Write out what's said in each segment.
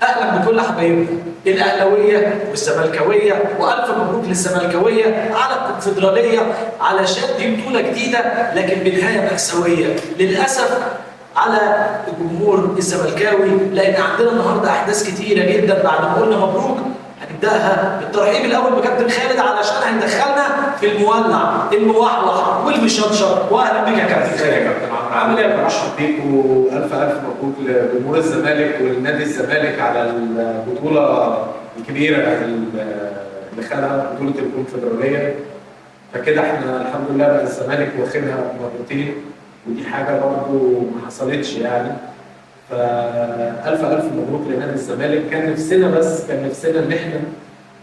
اهلا بكل حبايبنا الاهلاوية والزملكاويه، والف مبروك للزملكاويه على الكونفدراليه، علشان دي بطوله جديدة لكن بنهاية مأساوية للاسف على الجمهور الزملكاوي، لان عندنا النهارده احداث كتيرة جدا. بعد ما قلنا مبروك هنبداها بالترحيب الاول بكابتن خالد علشان هيدخلنا في المولع الموحوح والمشطشط. واهلا بك يا كابتن ازيك يا خالد. كابتن عمرو، عامل ايه؟ برحب بيك والف الف مبروك لجمهور الزمالك ولنادي الزمالك على البطولة الكبيرة اللي خدها، بطوله الكونفدراليه. فكده احنا الحمد لله بقى الزمالك واخدها مرتين، ودي حاجة برضو ما حصلتش يعني. فالف الف مبروك لنادي الزمالك. كان نفسنا بس كان نفسنا ان احنا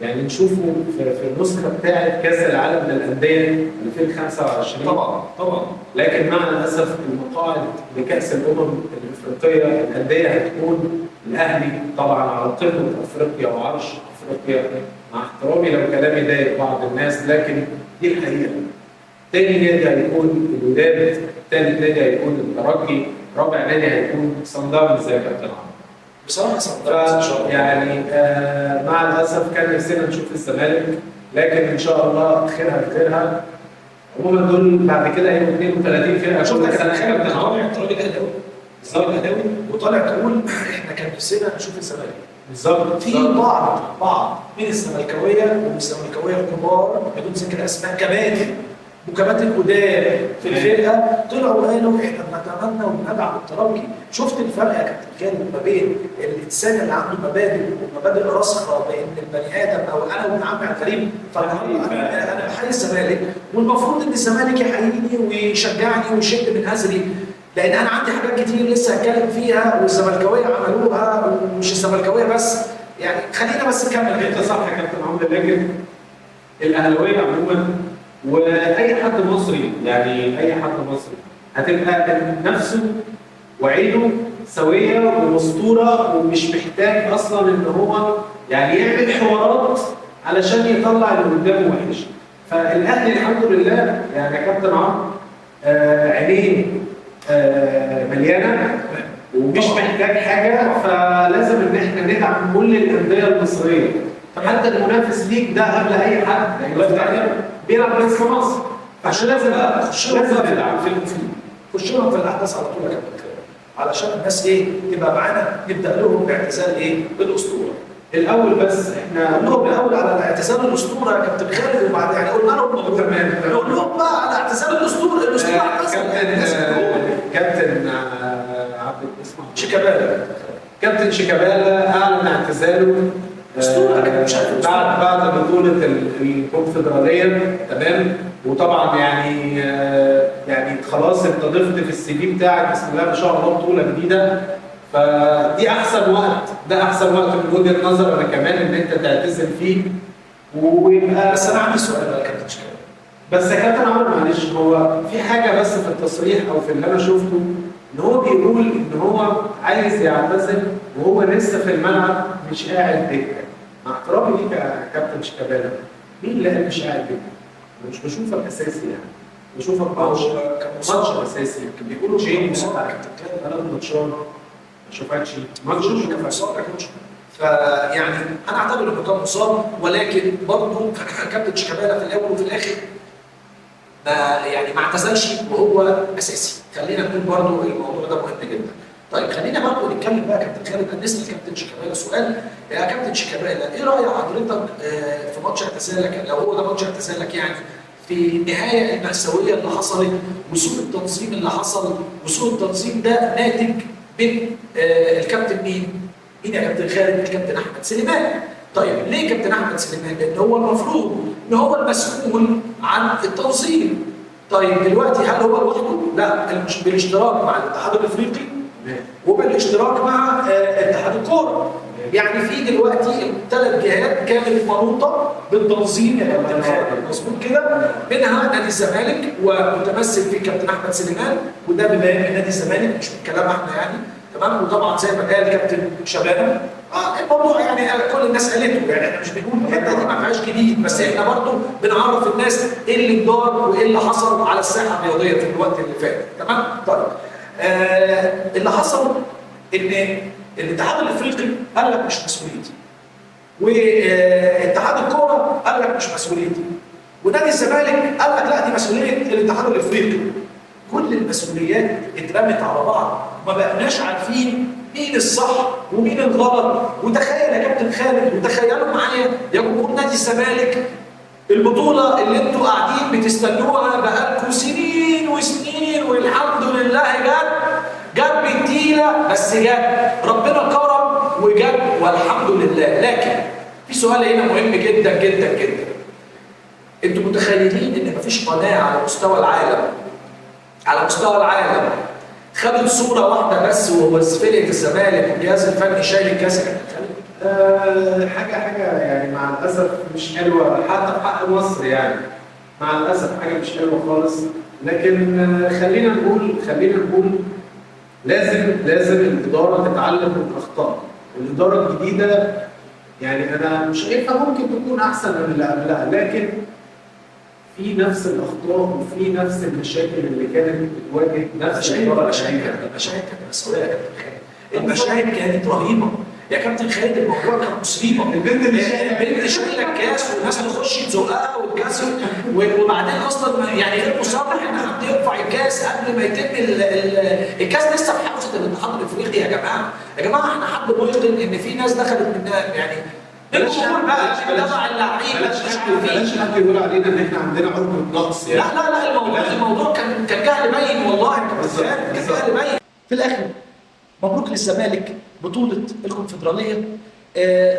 يعني نشوفه في النسخة بتاعه كاس العالم للاندية 2025. طبعا طبعا، لكن مع الاسف المقاعد لكاس الامم الافريقية الاندية هتكون الاهلي طبعا على قمة افريقيا وعرش افريقيا، مع احترامي لو كلامي ضايق بعض الناس لكن دي الحقيقة. تاني نادي هيكون الوداد، تالت نادي هيكون الترجي، رابع نادي هيكون صن داونز يا كابتن عمرو. بصراحة صدقت ان شاء الله. يعني مع الاسف كان نفسنا نشوف الزمالك، لكن ان شاء الله خيرها في غيرها. عموما دول بعد كده هيبقوا 32 فرقه. شفت كل كابتن سنة خالد كابتن عمرو. طالع، انت راجل اهلاوي، بالظبط. اهلاوي وطالع تقول احنا كان نفسنا نشوف الزمالك. بالظبط. في بعض من الزملكاويه ومن الزملكاويه الكبار بدون ذكر اسماء، كباتن وكباتن قدام في الفرقة، طلعوا قالوا احنا بنتمنى وبندعم الترجي. شفت الفرق يا كابتن خالد ما بين الانسان اللي عنده مبادئ ومبادئ راسخة بان البني ادم او انا وابن عمي عبد الكريم، فالنهارده انا بحيي الزمالك، والمفروض ان الزمالك يحييني ويشجعني ويشد من ازري، لان انا عندي حاجات كتير لسه هتكلم فيها والزملكاويه عملوها، ومش الزملكاويه بس يعني. خلينا بس نكمل. انت صح يا كابتن عمرو، لكن الاهلاوية عموما واي حد مصري، يعني اي حد مصري هتبقى نفسه وعينه سويه ومستوره، ومش محتاج اصلا ان هو يعني يعمل حوارات علشان يطلع اللي قدامه وحش. فالاهلي الحمد لله يعني يا كابتن عمرو عينيه مليانة ومش محتاج حاجة، فلازم ان احنا ندعم كل الاندية المصرية، حتى المنافس ليك ده قبل اي حد، يعني الله يفتح عليك. بيلعب بس في مصر، فعشان لازم خش لهم لازم بقى ندعم. خش لهم في الاحداث على طول يا كابتن خالد، علشان الناس ايه تبقى معانا. نبدا لهم باعتزال ايه الاسطورة. الاول بس احنا نقول لهم الاول على اعتزال الاسطورة يا كابتن خالد، وبعد يعني قلنا لهم مبروك، تمام. نقول لهم بقى على اعتزال الاسطورة. الاسطورة اعتزل يعني الناس بتقول كابتن عبد اسمه شيكابالا. كابتن شيكابالا اعلن اعتزاله أسطورة، كان مش عارف أسطورة. بعد بطوله الكونفدراليه. تمام. وطبعا يعني يعني خلاص انت ضفت في ال CV بتاعك بسم الله ما شاء الله بطوله جديدة، فدي احسن وقت، ده احسن وقت من وجهه نظر انا كمان ان انت تعتزل فيه ويبقى. بس انا عندي سؤال بقى يا كابتن شيكابالا. بس يا كابتن عمرو معلش، هو في حاجة بس في التصريح او في اللي انا شفته، ان هو بيقول ان هو عايز يعتزل وهو لسه في الملعب مش قاعد دكه. مع احترامي ليك يا كابتن شيكابالا، مين اللي قال مش قاعد دكه؟ انا مش بشوفك اساسي يعني، بشوفك ماتش هو كان مصاب. ماتش اساسي بيقولوا كان شيء مصاب يا كابتن خالد. ثلاث ماتشات ما اشوفكش ماتش بيقولوا كان مصاب يا كوتش، فيعني انا اعتبر انه كان مصاب، ولكن برضه كابتن شيكابالا في الاول وفي الاخر ما يعني ما اعتزلش وهو اساسي. خلينا نقول برضه الموضوع ده مهم جدا. طيب خلينا برضه نتكلم بقى كابتن خالد، نسال كابتن شيكابالا سؤال. يا كابتن شيكابالا، ايه راي حضرتك في ماتش اعتزالك، لو هو ده ماتش اعتزالك يعني، في النهاية المأساوية اللي حصلت وسوء التنظيم اللي حصل؟ وسوء التنظيم ده ناتج من الكابتن مين؟ مين يا كابتن خالد؟ الكابتن احمد سليمان. طيب ليه كابتن احمد سليمان؟ لان هو المفروض ان هو المسؤول عن التنظيم. طيب دلوقتي هل هو لوحده؟ لا، بالاشتراك مع الاتحاد الافريقي وبالاشتراك مع اتحاد الكورة. يعني في دلوقتي ثلاث جهات كانت منوطة بالتنظيم يا كابتن خالد، مظبوط كده؟ منها نادي الزمالك ومتمثل في كابتن احمد سليمان، وده ببيان من نادي الزمالك مش من كلام احنا يعني، تمام؟ وطبعا زي ما قال كابتن شبانه الموضوع يعني كل الناس قالته، يعني احنا مش بنقول الحتة دي ما فيهاش جديد، بس احنا برضو بنعرف الناس ايه اللي دار وايه اللي حصل على الساحة الرياضية في الوقت اللي فات، تمام؟ طيب اللي حصل ان الاتحاد الافريقي قال لك مش مسؤوليتي، واتحاد الكورة قال لك مش مسؤوليتي، ونادي الزمالك قال لك لا دي مسؤولية الاتحاد الافريقي. كل المسؤوليات اترمت على بعض، وما بقناش عارفين مين الصح ومين الغلط. وتخيل يا كابتن خالد، وتخيلوا معايا يا جمهور نادي الزمالك، البطولة اللي انتوا قاعدين بتستنوها بقالكم سنين وسنين، والحمد لله جت بالتيله، بس جت، ربنا كرم وجت والحمد لله. لكن في سؤال هنا مهم جدا جدا جدا، انتوا متخيلين ان مفيش قناة على مستوى العالم، على مستوى العالم خدت صوره واحدة بس وهو فرقه الزمالك والجهاز الفني شايل الكاس يا كابتن خالد؟ حاجة يعني مع الاسف مش حلوة حتى في حق مصر، يعني مع الاسف حاجة مش حلوة خالص. لكن خلينا نقول لازم الادارة تتعلم من اخطائها. الادارة الجديدة يعني انا مش شايفها ممكن تكون احسن من اللي قبلها، لكن في نفس الاخطاء وفي نفس المشاكل اللي كانت بتواجه نفس الادارة. المشاهد كانت مسؤولية يا كابتن خالد، المشاهد كانت رهيبة يا كابتن خالد، الموضوع كان مصيبة. البنت شايله الكاس والناس تخش تزقها والكاس، وبعدين اصلا يعني غير مصرح ان حد يرفع الكاس قبل ما يتم الكاس لسه في حوزة الاتحاد الافريقي. يا جماعة يا جماعة احنا حد ميقن ان في ناس دخلت من يعني بلاش حد يقول علينا ان احنا عندنا عقده نقص يعني. لا لا لا، الموضوع كان جهل باين والله، كان جهل باين. في الاخر مبروك للزمالك بطولة الكونفدرالية،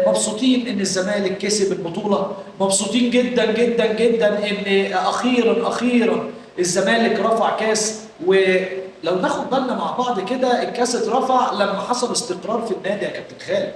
مبسوطين ان الزمالك كسب البطولة، مبسوطين جدا جدا جدا ان اخيرا اخيرا الزمالك رفع كاس. ولو ناخد بالنا مع بعض كده، الكاس اترفع لما حصل استقرار في النادي يا كابتن خالد،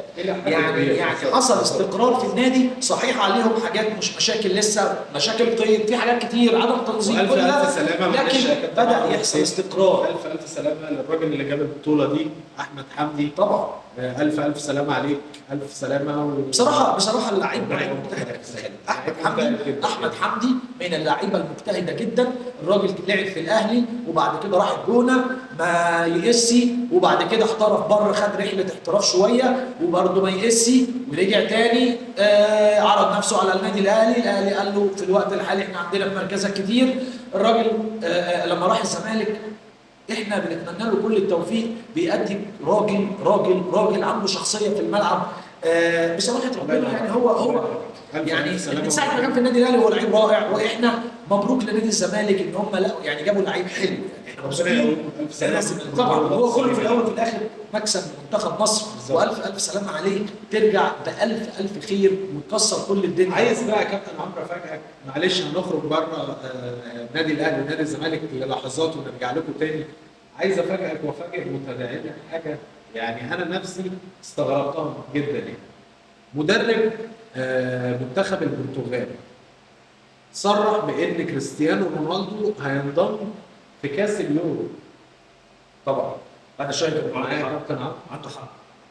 يعني حصل استقرار في النادي. صحيح عليهم حاجات مش مشاكل، لسه مشاكل قيد، في حاجات كتير، عدم تنظيم، كل ده، لكن بدأ يحصل استقرار. ألف ألف سلامة للراجل اللي جاب البطولة دي، أحمد حمدي طبعا، ألف ألف سلامة عليك، ألف سلامة. بصراحة اللعيب لعيب مجتهد يا كابتن خالد. أحمد حمدي من اللعيبة المجتهدة جدا. الراجل لعب في الأهلي وبعد كده راح الجونة ما يقسي، وبعد كده احترف بره، خد رحلة احتراف شوية وبرده ما يقسي، ورجع تاني عرض نفسه على النادي الأهلي. الأهلي قال له في الوقت الحالي احنا عندنا في مركزك كتير. الراجل لما راح الزمالك احنا بنتمنى له كل التوفيق، بيأدي راجل راجل راجل عنده شخصية في الملعب. بصراحة ربنا يعني هو يعني من ساعة ما كان في النادي الاهلي هو لعيب رائع، واحنا مبروك لنادي الزمالك ان هم لقوا يعني جابوا لعيب حلو، يعني احنا مبسوطين طبعا. هو كله في الاول وفي الاخر مكسب منتخب مصر، والف الف سلامه عليه، ترجع بالف الف خير وتكسر كل الدنيا. عايز بقى يا كابتن عمرو افاجئك، معلش هنخرج بره النادي الاهلي ونادي الزمالك للحظات ونرجع لكم تاني. عايز افاجئك وافاجئ متابعينا حاجة يعني انا نفسي استغربتها جدا. يعني مدرب منتخب البرتغال صرح بان كريستيانو رونالدو هينضم في كاس اليورو. طبعا انا شايف انه معايا كابتن عمرو عنده حق،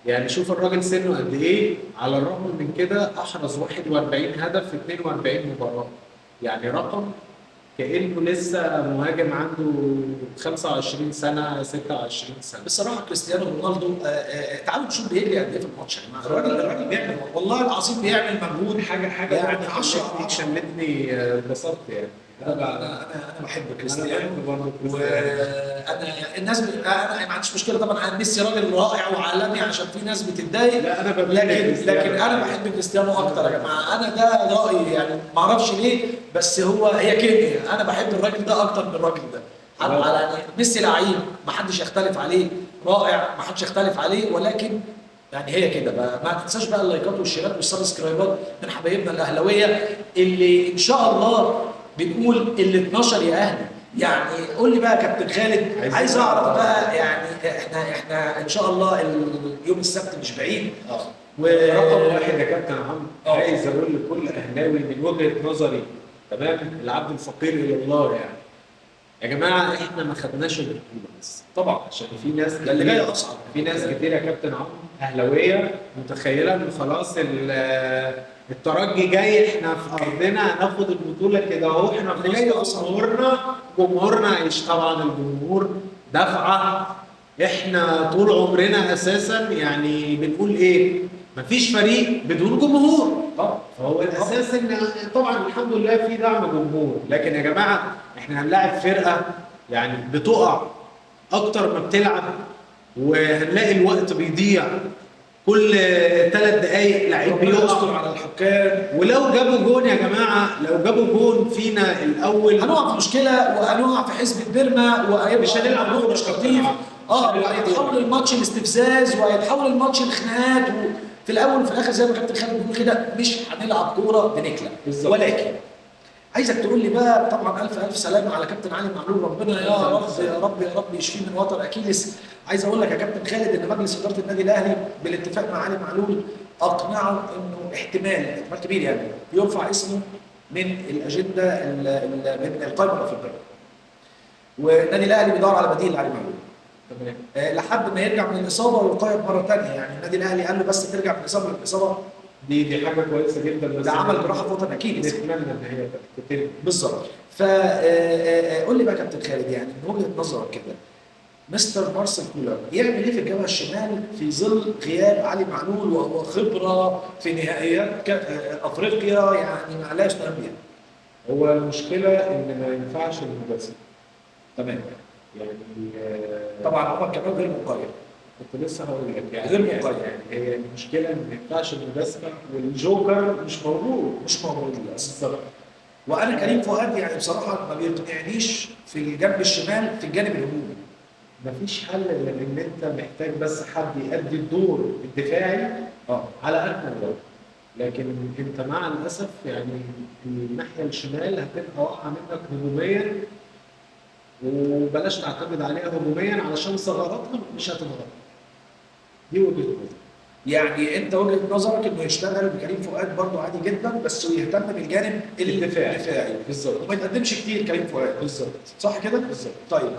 يعني شوف الراجل سنة قد ايه، على الرغم من كده احرز 41 هدف في 42 مباراة، يعني رقم كانه لسه مهاجم عنده 25 سنة 26 سنة. بصراحة كريستيانو رونالدو تعالوا نشوف بيجري قد ايه في الماتش يا جماعة. الراجل بيعمل والله العظيم بيعمل مجهود، حاجة يعني 10 خلتني اتبسطت يعني. انا بحب كريستيانو، وانا الناس انا ما عنديش مشكلة طبعا، ميسي راجل رائع وعالمي عشان في ناس بتتضايق، لا انا لكن انا بحب كريستيانو اكتر يا جماعة، انا ده رايي يعني، ما اعرفش ليه، بس هو هي كيمياء، انا بحب الراجل ده اكتر من الراجل ده. يعني ميسي لعيب ما حدش يختلف عليه، رائع ما حدش يختلف عليه، ولكن يعني هي كده بقى. ما تنساش بقى اللايكات والشيرات وال subscribe ات من حبايبنا الاهلاوية اللي ان شاء الله بنقول ال 12 يا اهلي. يعني قول لي بقى يا كابتن خالد، عايز اعرف بقى يعني احنا ان شاء الله يوم السبت مش بعيد. رقم واحد يا كابتن عمرو، عايز اقول لكل اهلاوي من وجهه نظري، تمام، العبد الفقير الى الله، يعني يا جماعة احنا ما خدناش البطولة بس طبعا، عشان في ناس اللي جاي اصعب، في ناس كتير يا كابتن عمرو اهلاويه متخيله ان خلاص الترجي جاي، احنا في ارضنا هناخد البطولة كده اهو، احنا في وسط جمهورنا، جمهورنا عايش طبعا، الجمهور دفعه احنا طول عمرنا اساسا يعني بنقول ايه؟ مفيش فريق بدون جمهور. طبعا فهو الاساس ان طبعا الحمد لله في دعم جمهور، لكن يا جماعة احنا هنلاعب فرقه يعني بتقع اكتر ما بتلعب، وهنلاقي الوقت بيضيع كل 3 دقايق لعيب ربنا يستر بيقع. على الحكام. ولو جابوا جون يا جماعة، لو جابوا جون فينا الاول هنقع في مشكلة وهنقع في حسبه بيرما، وهيبقى مش هنلعب الموضوع كورة. مش لطيف. مش هنلعب وهيتحول كورة. الماتش لاستفزاز، وهيتحول الماتش لخناقات، وفي الاول وفي الاخر زي ما كابتن خالد بيقول كده مش هنلعب كورة بنكله. بالظبط. ولكن عايزك تقول لي بقى، طبعا الف الف سلامه على كابتن علي معلول، ربنا يا رب يا رب يا رب يشفيه من وتر اكيلس. عايز اقول لك يا كابتن خالد ان مجلس ادارة النادي الاهلي بالاتفاق مع علي معلول اقنعه انه احتمال كبير يعني يرفع اسمه من الاجندة من القائمة الافريقية. والنادي الاهلي بيدور على بديل لعلي معلول. تمام. لحد ما يرجع من الاصابة ويقيم مرة ثانية، يعني النادي الاهلي قال له بس ترجع من الاصابة، للاصابة دي حاجة كويسة جدا، بس ده عمل جراحه في وتر اكيلس. نتمنى ان هي تتم. بالظبط. فقول لي بقى يا كابتن خالد، يعني من وجهه نظرك كده مستر مارسيل كولر يعمل ايه في الجبهة الشمال في ظل غياب علي معلول، وهو خبره في نهائيات افريقيا يعني ما لا يستهان بها؟ هو المشكلة ان ما ينفعش المجازفة. تمام. يعني طبعا عمر كمال غير مقيم. كنت لسه هقول لك يعني غير مقيد. يعني هي المشكلة ان ما ينفعش المجازفة، والجوكر مش موجود. مش موجود للاسف. بالظبط. وانا كريم فؤاد يعني بصراحة ما بيقنعنيش في الجنب الشمال في الجانب الهجومي. مفيش حل غير ان انت محتاج بس حد يأدي الدور الدفاعي على اكمل وجه، لكن انت مع الاسف يعني الناحية الشمال هتبقى واقعه منك هجوميا، وبلاش تعتمد عليها هجوميا علشان ثغراتها مش هتتغطى. دي وجهه نظري. يعني انت وجهه نظرك انه يشتغل بكريم فؤاد برضه عادي جدا، بس يهتم بالجانب الدفاعي. الدفاعي. بالظبط. وما يتقدمش كتير كريم فؤاد. بالظبط. صح كده؟ بالظبط. طيب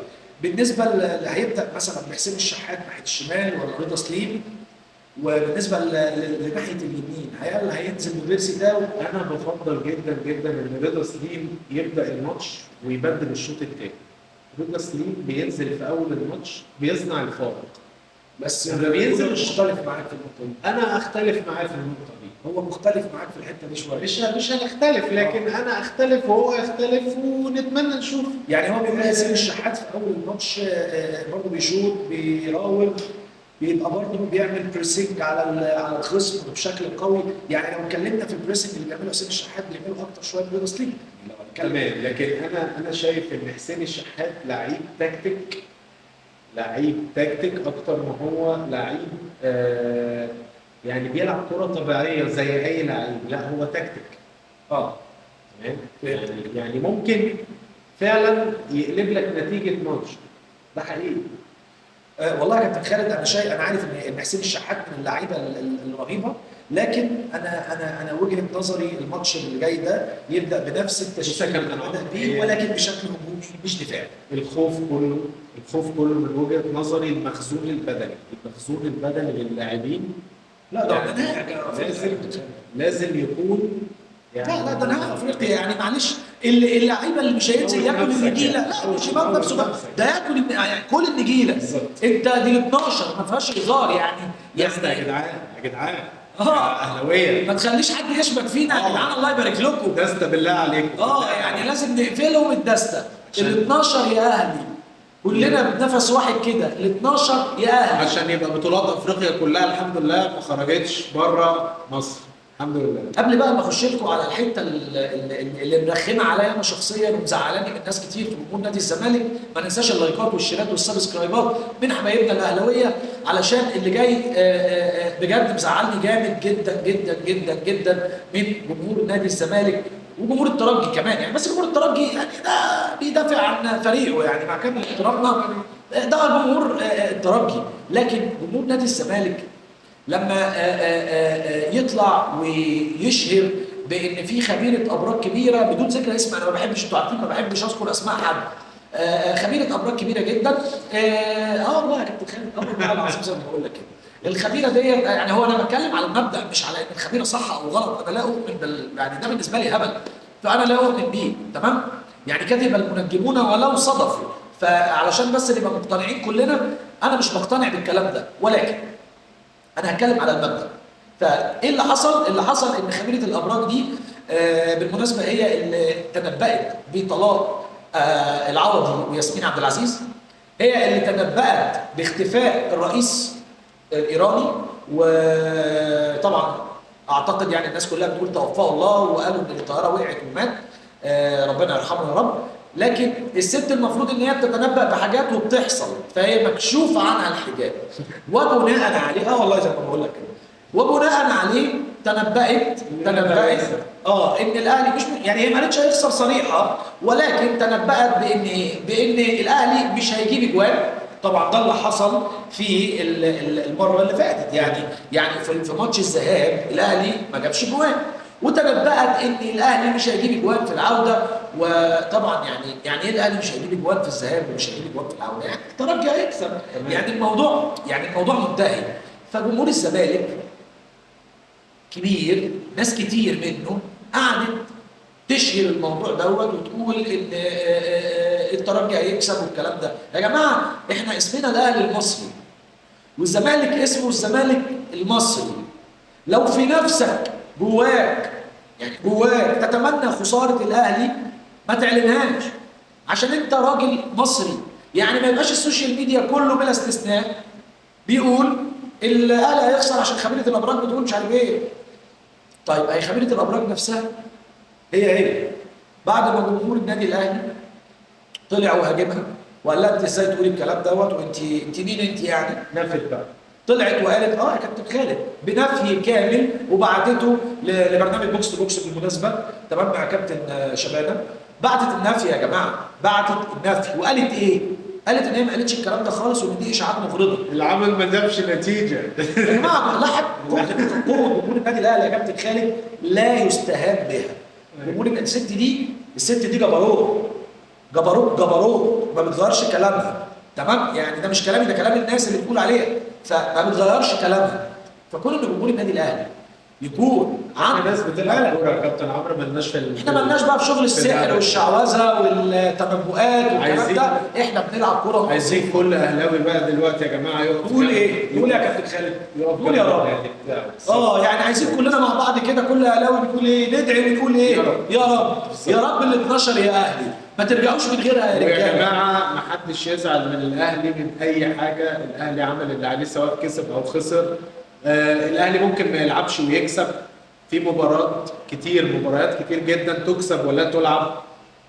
بالنسبة اللي هيبدا مثلا بحسين الشحات ناحية الشمال ولا رضا سليم؟ وبالنسبة لناحيه اليمين هل هينزل ببيرسي تاو؟ انا بفضل جدا جدا ان رضا سليم يبدا الماتش ويبدل الشوط الثاني. رضا سليم بينزل في اول الماتش بيصنع الفارق. بس لما بينزل مختلف معاك في النقطة دي. انا اختلف معاه في النقطة دي. هو مختلف معاك في الحتة دي شوية. مش هنختلف، لكن انا اختلف وهو يختلف، ونتمنى نشوف. يعني هو بيقول حسين الشحات في اول الماتش برضه بيشوط بيراوغ، بيبقى برضه بيعمل pressing على الخصم بشكل قوي. يعني لو اتكلمنا في ال pressing اللي بيعمله حسين الشحات بيعمله اكتر شوية من رضا سليم. لو هنتكلم تمام، لكن انا شايف ان حسين الشحات لعيب تكتيك، لعيب تكتيك اكتر ما هو لعيب يعني بيلعب كرة طبيعية زي اي لعيب، لا هو تكتيك. تمام. يعني ممكن فعلا يقلب لك نتيجة ماتش، ده حقيقي. والله يا كابتن خالد انا شايف، انا عارف ان حسين الشحات من اللعيبة الرهيبة، لكن انا وجهه نظري الماتش اللي جاي ده يبدا بنفس التشكيل اللي بدا بيه، ولكن بشكل هجومي مش دفاعي. الخوف كله من وجهه نظري المخزون البدني، المخزون البدني للاعبين. لا ده يعني نهائي لازم يكون يعني لا ده نهائي افريقيا يعني معلش اللعيبة اللي مش هينزل ياكل النجيله، لا مش يبقى نفسه بقى ده ياكل يعني كل النجيله. بالظبط. انت دي 12 ما فيهاش هزار يعني. يعني يا جدعان يا جدعان اهلاويه ما تخليش حد يشبك فينا يا جدعان، الله يبارك لكم. دسته بالله عليكم. يعني لازم نقفلهم الدسته. ال 12 يا اهلي كلنا بنفس واحد كده، ال 12 يا اهلي عشان يبقى بطولات افريقيا كلها الحمد لله ما خرجتش بره مصر الحمد لله. قبل بقى ما اخش لكم على الحتة اللي مرخمه عليا انا شخصيا ومزعلاني من ناس كتير في جمهور نادي الزمالك، ما ننساش اللايكات والشيرات والسبسكرايبات من حبايبنا الاهلاوية، علشان اللي جاي بجد مزعلني جامد جدا جدا جدا جدا من جمهور نادي الزمالك وجمهور الترجي كمان يعني. بس جمهور الترجي يعني ده بيدافع عن فريقه يعني مع كامل احترامنا، ده جمهور الترجي. لكن جمهور نادي الزمالك لما يطلع ويشهر بان في خبيرة ابراج كبيرة بدون ذكر اسم، انا ما بحبش، انتوا عارفين ما بحبش اذكر اسماء حد، خبيرة ابراج كبيرة جدا. والله يا كابتن خالد والله العظيم زي ما بقول لك كده، الخبيرة ديت يعني هو انا بتكلم على المبدا مش على ان الخبيرة صح او غلط، انا لا اؤمن يعني ده بالنسبة لي هبل، فانا لا اؤمن بيه. تمام؟ يعني كذب المنجمون ولو صدفوا. فعلشان بس نبقى مقتنعين كلنا، انا مش مقتنع بالكلام ده، ولكن انا هتكلم على المبدا. فايه اللي حصل؟ اللي حصل ان خبيرة الابراج دي بالمناسبة هي اللي تنبأت بطلاق العوضي وياسمين عبد العزيز، هي اللي تنبأت باختفاء الرئيس الايراني، وطبعا اعتقد يعني الناس كلها بتقول توفاه الله، وقالوا ان الطيارة وقعت ومات، ربنا يرحمه يا رب. لكن الست المفروض ان هي بتتنبأ بحاجات وبتحصل، فهي مكشوف عنها الحجاب، وبناء عليه والله زي ما بقول لك كده، وبناء عليه تنبأت ان الاهلي مش يعني هي ما قالتش هيخسر صريحه، ولكن تنبأت بان ايه؟ بان الاهلي مش هيجيب اجوان. طبعا ده اللي حصل في المرة اللي فاتت، يعني في ماتش الذهاب الاهلي ما جابش جوان، وتنبأت ان الاهلي مش هيجيب اجوان في العودة. وطبعا يعني ايه الاهلي مش هيجيب اجوان في الذهاب ومش هيجيب اجوان في العودة؟ يعني الترجي هيكسب، يعني الموضوع منتهي. فجمهور الزمالك كبير، ناس كتير منه قعدت تشهر الموضوع دوت وتقول ان الترجي هيكسب والكلام ده. يا جماعة احنا اسمنا الاهلي المصري، والزمالك اسمه الزمالك المصري. لو في نفسك جواك يعني جواك تتمنى خسارة الاهلي ما تعلنهاش، عشان انت راجل مصري. يعني ما يبقاش ال social media كله بلا استثناء بيقول الاهلي هيخسر عشان خبيرة الابراج بتقول مش عارف ايه. طيب هي خبيرة الابراج نفسها هي بعد ما جمهور النادي الاهلي طلع وهاجمها وقال لها انت ازاي تقولي الكلام دوت، وانت مين انت يعني؟ نفت بقى، طلعت وقالت يا كابتن خالد بنفي كامل، وبعتته لبرنامج Box to Box بالمناسبة، تمام، مع كابتن شبانه. بعتت النفي يا جماعة، بعتت النفي وقالت ايه؟ قالت ان هي ما قالتش الكلام ده خالص، وان دي اشاعات مغرضه. العمل ما جابش نتيجة. يا جماعة لا حد قوة جمهور النادي الاهلي يا كابتن خالد لا يستهان بها. جمهور الست دي جبروت جبروت جبروت، ما بتغيرش كلامها، تمام؟ يعني ده مش كلامي، ده كلام الناس اللي بتقول عليها، فما بتغيرش كلامها. فكون ان جمهور النادي الاهلي يكون عنده ناس بتلعب كورة يا كابتن عمرو، مالناش في احنا مالناش بقى في شغل السحر والشعوذة والتنبؤات والكلام ده، احنا بنلعب كورة. عايزين كل اهلاوي بقى دلوقتي يا جماعة يقف قول ايه؟ قول يا كابتن خالد، قول يا رب. يعني عايزين كلنا مع بعض كده، كل اهلاوي بيقول ايه؟ ندعي ونقول ايه؟ يا رب يا رب ال 12 يا اهلي، ما ترجعوش من غيرها يا رجاله. يا جماعة ما حدش يزعل من الاهلي من اي حاجة، الاهلي عمل اللي عليه سواء كسب او خسر. الاهلي ممكن ما يلعبش ويكسب في مباريات كتير جدا تكسب ولا تلعب،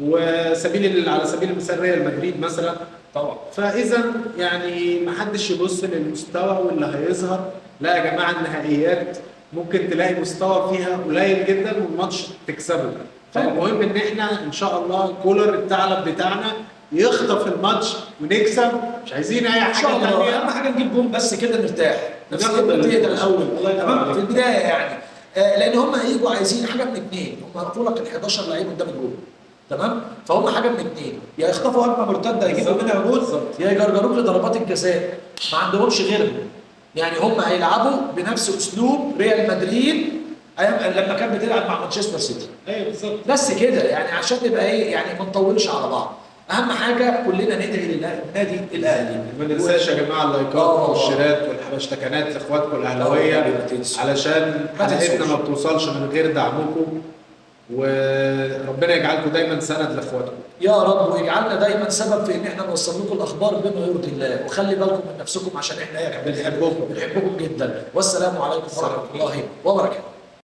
وسبيل على سبيل المثال ريال مدريد مثلا طبعا. فاذا يعني ما حدش يبص للمستوى واللي هيظهر، لا يا جماعة النهائيات ممكن تلاقي مستوى فيها قليل جدا والماتش تكسبه. فالمهم ان احنا ان شاء الله كولر الثعلب بتاعنا يخطف الماتش ونكسب، مش عايزين اي حاجة ثانية، اهم حاجة نجيب جون بس كده نرتاح نفسيتنا تهدى الاول، تمام، في البداية يعني. لان هم هيجوا عايزين حاجة من اثنين، هم هيحطوا لك ال 11 لعيب قدام الجون، تمام؟ فهم حاجة من اثنين، يا يخطفوا هجمة مرتدة يجيبوا منها جون، يا يجرجروك لضربات الجزاء، ما عندهمش غيرهم. يعني هم هيلعبوا بنفس اسلوب ريال مدريد ايام لما كان بتلعب مع مانشستر سيتي. ايوه بالظبط، بس كده يعني عشان نبقى ايه يعني ما نطولش على بعض. اهم حاجة كلنا ندعي للنادي الاهلي. ما ننساش يا جماعة اللايكات والشيرات والحبشتكنات لاخواتكم الاهلاوية، علشان حلقتنا ما بتوصلش من غير دعمكم، وربنا يجعلكم دايما سند لاخواتكم يا رب، ويجعلنا دايما سبب في ان احنا نوصل لكم الاخبار بما يرضي الله. وخلي بالكم من نفسكم عشان احنا بنحبكم جدا. والسلام عليكم ورحمة الله وبركاته.